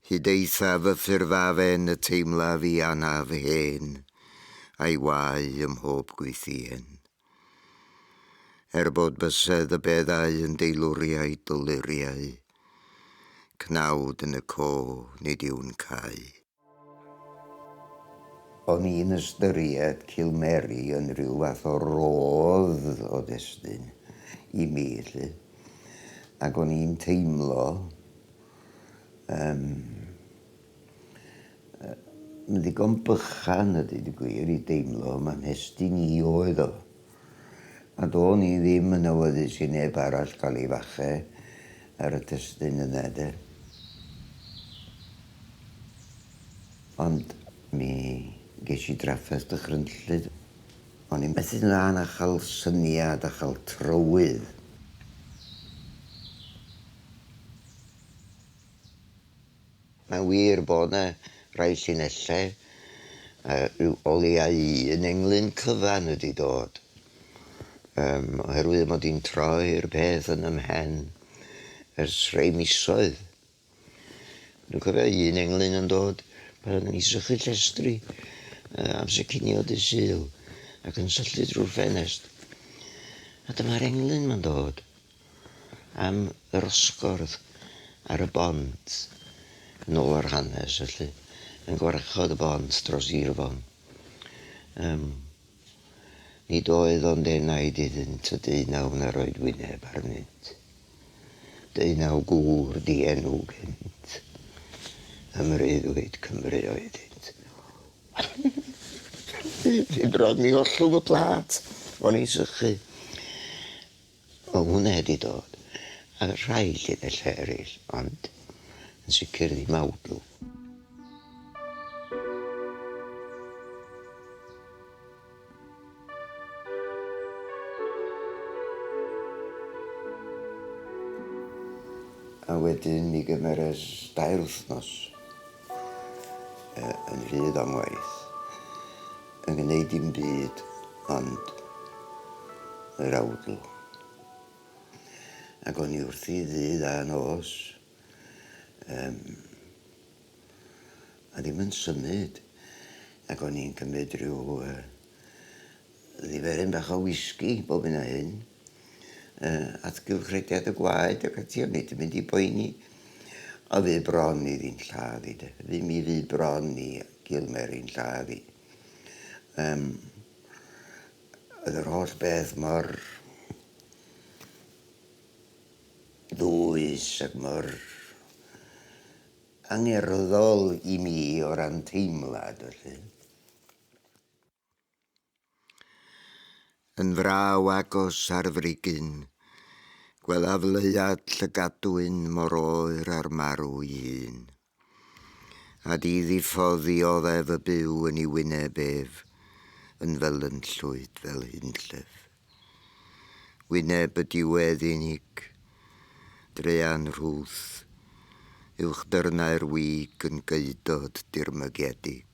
Hyd eithaf y ffurfafen y teimlaf i anaf hen a'i wae ym mhob gwythïen. Er bod bysedd y beddau yn deilwriaid doluriau, cnawd yn y co nid yw'n cau. O'n i'n ystyried Cilmeri yn rhyw fath o rodd o destun i mi 'lly, ac o'n i'n teimlo Yym, mae'n ddigon bychan a deud y gwir i deimlo ma' nhestun i oedd o. A do'n i ddim yn awyddus i neb arall gael ei fachu ar y testun yna de. Ond mi ges i drafferth dychrynllyd. O'n i'n methu'n lân â chael syniad a chael trywydd. Mae'n wir bod 'na rai llinellau, rhyw o leia un englyn cyfan wedi dod, oherwydd mod i'n troi'r peth yn 'y mhen ers rhai misoedd. Dwi'n cofio un englyn yn dod pan oeddwn i'n sychu llestri amser cinio dydd Sul ac yn syllu drwy'r ffenest, a dyma'r englyn 'ma'n dod. am yr osgordd ar y bont, yn ôl yr hanes felly, yn gwarchod y bont dros Irfon. Yym, nid oedd ond enaid iddynt y deunaw na roed wyneb arnynt. Deunaw gŵr dienw gynt, ym mreuddwyd Cymru oeddynt. Fi bron i ollwng y plât, o'n i'n sychu. Oedd hwnna wedi dod a rhai llinellau eraill, ond yn sicr ddim awdl. A wedyn mi gymeres dair wythnos yn rhydd o'n ngwaith. Yn gwneud dim byd ond yr awdl. Ac o'n i wrthi ddydd a nos, yym, a ddim yn symud, ac o'n i'n cymryd rhyw yy ddiferyn bach o wisgi bob hyn a hyn, yy atgylchrediad y gwaed ac ati, o'n i 'di mynd i boeni. A fu bron iddi'n lladd i de, fu mi fu bron i Gilmeri'n lladd i. Yym, oedd yr holl beth mor ddwys ac mor angerddol i mi o ran teimlad felly. Yn fraw agos ar frigyn, gwelaf leuad llygadwyn mor oer â'r marw 'i hun. A di ddiffodd ddioddef y byw yn ei wyneb ef, yn felynllwyd fel hunllef. Wyneb y diwedd unig, druan rhuth, uwch dyrnau'r wig yn geudod dirmygedig.